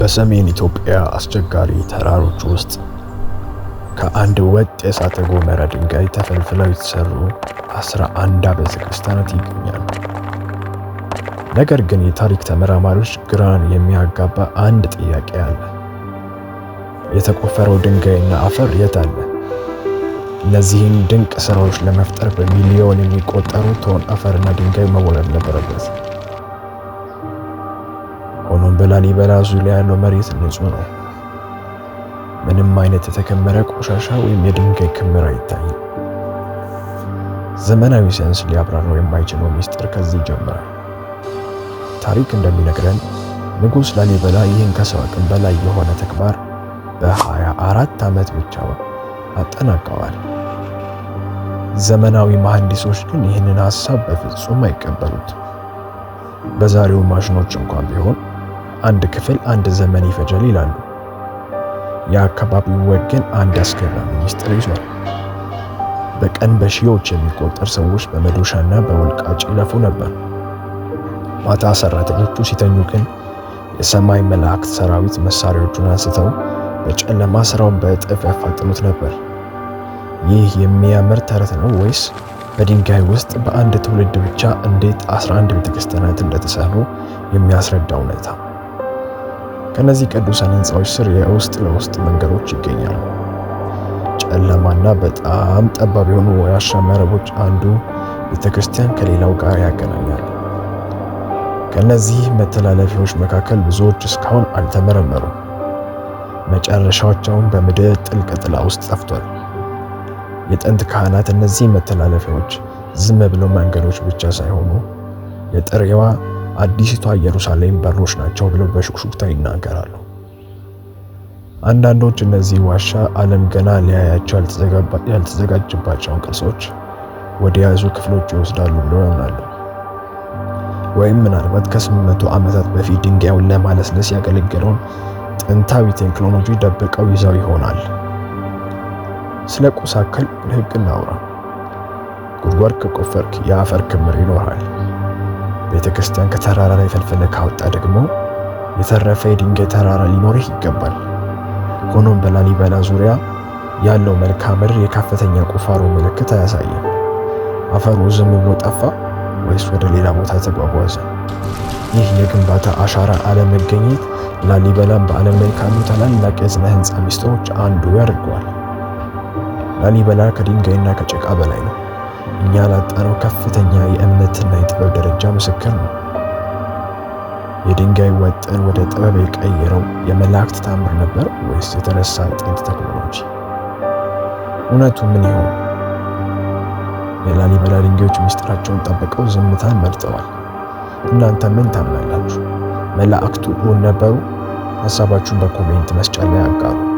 በሰሜን ኢትዮጵያ አስቸጋሪ ተራሮች ውስጥ ከአንድ ወጥ የእሳተ ገሞራ ድንጋይ ተፈልፍለው የተሰሩ 11 አብያተ ክርስቲያናት ይገኛሉ። ነገር ግን የታሪክ ተመራማሪዎች ግራን የሚያጋባ አንድ ጥያቄ አለ። የተቆፈረው ድንጋይና አፈር የት አለ? እነዚህን ድንቅ ስራዎች ለመፍጠር በሚሊዮን የሚቆጠሩ ቶን አፈርና ድንጋይ መወገድ ነበረበት። ሆኖም በላሊበላ ዙሪያ ያለው መሬት ንጹህ ነው። ምንም አይነት የተከመረ ቆሻሻ ወይም የድንጋይ ክምር አይታይም። ዘመናዊ ሳይንስ ሊያብራራው የማይችለው ሚስጥር ከዚህ ይጀምራል። ታሪክ እንደሚነግረን ንጉሥ ላሊበላ ይህን ከሰው አቅም በላይ የሆነ ተግባር በ24 ዓመት ብቻ አጠናቀዋል። ዘመናዊ መሐንዲሶች ግን ይህንን ሐሳብ በፍጹም አይቀበሉት። በዛሬው ማሽኖች እንኳን ቢሆን አንድ ክፍል አንድ ዘመን ይፈጃል ይላሉ። የአካባቢው ወግ ግን አንድ አስገራሚ ሚስጥር ይዟል። በቀን በሺዎች የሚቆጠር ሰዎች በመዶሻና በውልቃጭ ይለፉ ነበር። ማታ ሰራተኞቹ ሲተኙ ግን የሰማይ መላእክት ሰራዊት መሳሪያዎቹን አንስተው በጨለማ ስራውን በእጥፍ ያፋጥኑት ነበር። ይህ የሚያምር ተረት ነው ወይስ በድንጋይ ውስጥ በአንድ ትውልድ ብቻ እንዴት 11 ቤተክርስቲያናት እንደተሰሩ የሚያስረዳ እውነታ? ከነዚህ ቅዱሳን ህንፃዎች ስር የውስጥ ለውስጥ መንገዶች ይገኛሉ። ጨለማና በጣም ጠባብ የሆኑ የዋሻ መረቦች አንዱ ቤተክርስቲያን ከሌላው ጋር ያገናኛሉ። ከነዚህ መተላለፊያዎች መካከል ብዙዎች እስካሁን አልተመረመሩም። መጨረሻቸውን በምድር ጥልቅ ጥላ ውስጥ ጠፍቷል። የጥንት ካህናት እነዚህ መተላለፊያዎች ዝም ብለው መንገዶች ብቻ ሳይሆኑ የጥሬዋ አዲሲቷ ኢየሩሳሌም በሮች ናቸው ብለው በሹክሹክታ ይናገራሉ። አንዳንዶች እነዚህ ዋሻ ዓለም ገና ሊያያቸው ያልተዘጋጀባቸውን ቅርሶች ወደ ያዙ ክፍሎች ይወስዳሉ ብለው ያምናሉ። ወይም ምናልባት ከ800 ዓመታት በፊት ድንጋዩን ለማለስለስ ያገለገለውን ጥንታዊ ቴክኖሎጂ ደብቀው ይዘው ይሆናል። ስለ ቁስ አካል ሕግ እናውራ። ጉድጓድ ከቆፈርክ የአፈር ክምር ይኖርሃል። ቤተ ክርስቲያን ከተራራ ላይ ፈልፍለህ ካወጣ ደግሞ የተረፈ የድንጋይ ተራራ ሊኖርህ ይገባል። ሆኖም በላሊበላ ዙሪያ ያለው መልክዓ ምድር የከፍተኛ ቁፋሮ ምልክት አያሳይም። አፈሩ ዝም ብሎ ጠፋ ወይስ ወደ ሌላ ቦታ ተጓጓዘ? ይህ የግንባታ አሻራ አለመገኘት ላሊበላን በዓለም ላይ ካሉ ታላላቅ የስነ ህንፃ ሚስጥሮች አንዱ ያደርገዋል። ላሊበላ ከድንጋይና ከጭቃ በላይ ነው። እኛ ላጣነው ከፍተኛ የእምነትና የጥበብ ደረጃ ምስክር ነው። የድንጋይ ወጥን ወደ ጥበብ የቀየረው የመላእክት ታምር ነበር ወይስ የተረሳ የጥንት ቴክኖሎጂ? እውነቱ ምን ይሆን? የላሊበላ ድንጋዮች ምስጢራቸውን ጠብቀው ዝምታን መርጠዋል። እናንተ ምን ታምናላችሁ? መላእክቱ እውን ነበሩ? ሀሳባችሁን በ comment መስጫ ላይ አጋሩ።